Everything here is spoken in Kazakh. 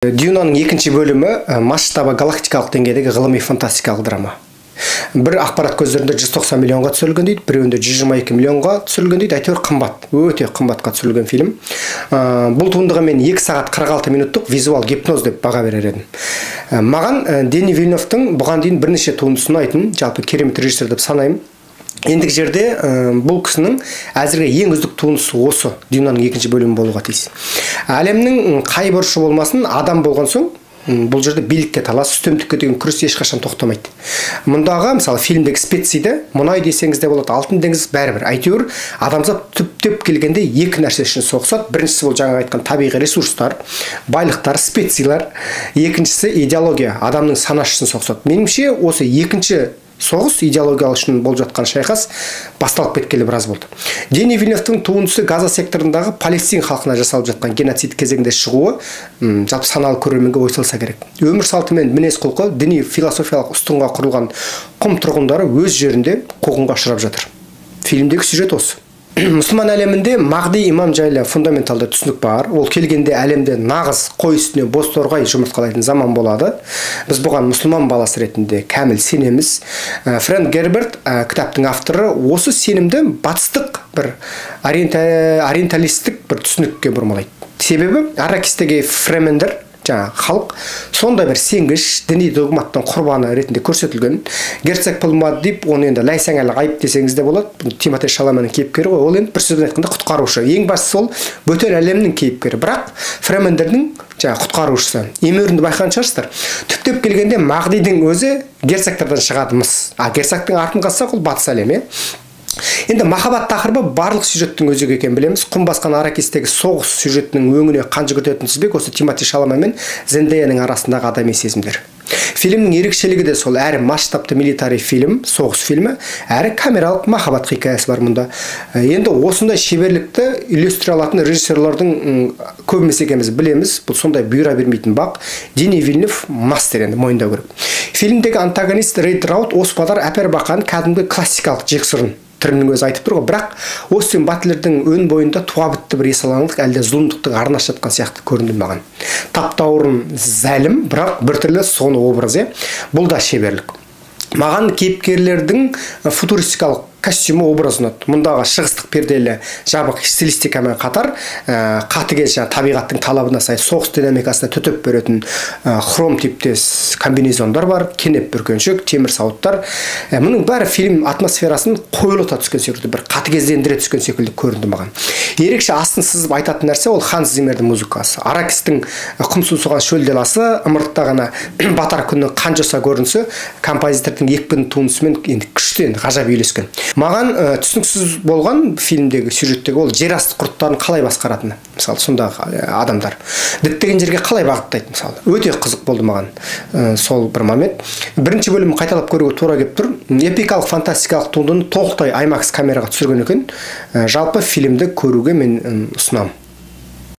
Дюнаның екінші бөлімі масштабы галактикалық деңгейдегі ғылыми фантастикалық драма. Бір ақпарат көздерінде 190 миллионға түсірілген дейді, біреуінде 122 миллионға түсірілген дейді, әйтеуір қымбат, өте қымбатқа түсірілген фильм. Бұл туындыға мен 2 сағат 46 минуттық визуал гипноз деп баға берер едім. Маған Дени Вильнёвтің бұған дейін бірнеше туындысын ұнайтын, жалпы керемет режиссер деп санаймын. Ендігі жерде бұл кісінің әзірге ең үздік туындысы осы Дюнаның екінші бөлімі болуға тиіс. Әлемнің қай бұрышы болмасын, адам болған соң бұл жерде билікке талас, үстемдікке деген күрес ешқашан тоқтамайды. Мұндағы, мысалы, фильмдегі специяды мұнай десеңіз де болады, алтын деңіз бәрібір. Әйтеуір адамзат түптеп келгенде екі нәрсе үшін соғысады. Біріншісі бұл жаңа айтқан табиғи ресурстар, байлықтар, специялар. Екіншісі идеология, адамның санасы үшін соғысады. Меніңше, осы екінші соғыс идеологиялық үшін болып жатқан шайқас басталып кеткелі біраз болды. Дени Вильнёвтің туындысы Газа секторындағы Палестин халқына жасалып жатқан геноцид кезеңінде шығуы жалпы саналы көрерменге ой салса керек. Өмір салты мен мінез құлқы діни философиялық ұстынға құрылған құм тұрғындары өз жерінде қуғынға ұшырап жатыр. Фильмдегі сюжет осы. Мұсылман әлемінде Мағди имам жайлы фундаменталды түсінік бар. Ол келгенде әлемде нағыз қой үстіне бос торғай жұмыртқалайтын заман болады. Біз бұған мұсылман баласы ретінде кәміл сенеміз. Фрэнк Герберт, кітаптың авторы, осы сенімді батыстық бір ориенталистік бір түсінікке бұрмалайды. Себебі Аракистегі фремендер, жаңағы халық, сондай бір сенгіш діни догматтың құрбаны ретінде көрсетілген. Герцог Пулмадип, оны енді ләйсәң әлі ғайып десеңіз де болады. Тимотей Шаламенің кейіпкері ғой. Ол енді бір сөзбен айтқанда құтқарушы. Ең бастысы ол бөтен әлемнің кейіпкері. Бірақ фремендердің жаңағы құтқарушысы. Емеурінді байқаған шығарсыздар. Түптеп келгенде Мағдидің өзі герцогтардан шығады мыс. А герцогтың артын қазсақ, ол батыс әлемі. Енді махаббат тақырыбы барлық сюжеттің өзегі екенін білеміз. Құм басқан Аракистегі соғыс сюжетінің өңіне қан жүгіртетін тізбек осы Тимоти Шаламе мен Зендаяның арасындағы адами сезімдер. Фильмнің ерекшелігі де сол, әрі масштабты милитари фильм, соғыс фильмі, әрі камералық махаббат хикаясы бар мұнда. Енді осындай шеберлікті үйлестіре алатын режиссерлардың көп емес екенін білеміз. Бұл сондай бұйыра бермейтін бақ. Дени Вильнёв мастер, енді мойындау керек. Фильмдегі антагонист Рейд Раут Оспадар Әпербақан кәдімгі классикалық жексұрын түрінің өзі айтып тұр ғой. Бірақ Остин Батлердің өн бойында туа бітті бір есалаңдық, әлде зұлымдықтың арнасы жатқан сияқты көрінді маған. Таптаурын зәлім, бірақ біртүрлі соны образ, бұл да шеберлік. Маған кейіпкерлердің футуристикалық костюмі образы ұнады. Мұндағы шығыстық перделі жабық стилистикамен қатар, қатыгез жаңа табиғаттың талабына сай соғыс динамикасына төтеп беретін хром типтес комбинезондар бар, кенеп бүркеншек, темір сауыттар. Мұның бәрі фильм атмосферасын қоюлата түскен секілді, бір қатыгездендіре түскен секілді көрінді маған. Ерекше астын сызып айтатын нәрсе ол Ханс Зиммердің музыкасы. Аракистің құм сусыған шөл даласы, ымыртта ғана батар күннің қан жоса көрінісі композитордың екпінді туындысымен енді күшті, енді ғажап үйлескен. Маған түсініксіз болған фильмдегі сюжеттегі ол жер асты құрттарын қалай басқаратыны, мысалы, сондағы адамдар діттеген жерге қалай бағыттайды, мысалы, өте қызық болды маған сол бір момент. Бірінші бөлімін қайталап көруге тура келіп тұр. Эпикалық фантастикалық туындыны толықтай IMAX камераға түсірген екен. Жалпы фильмді көруге мен ұсынамын.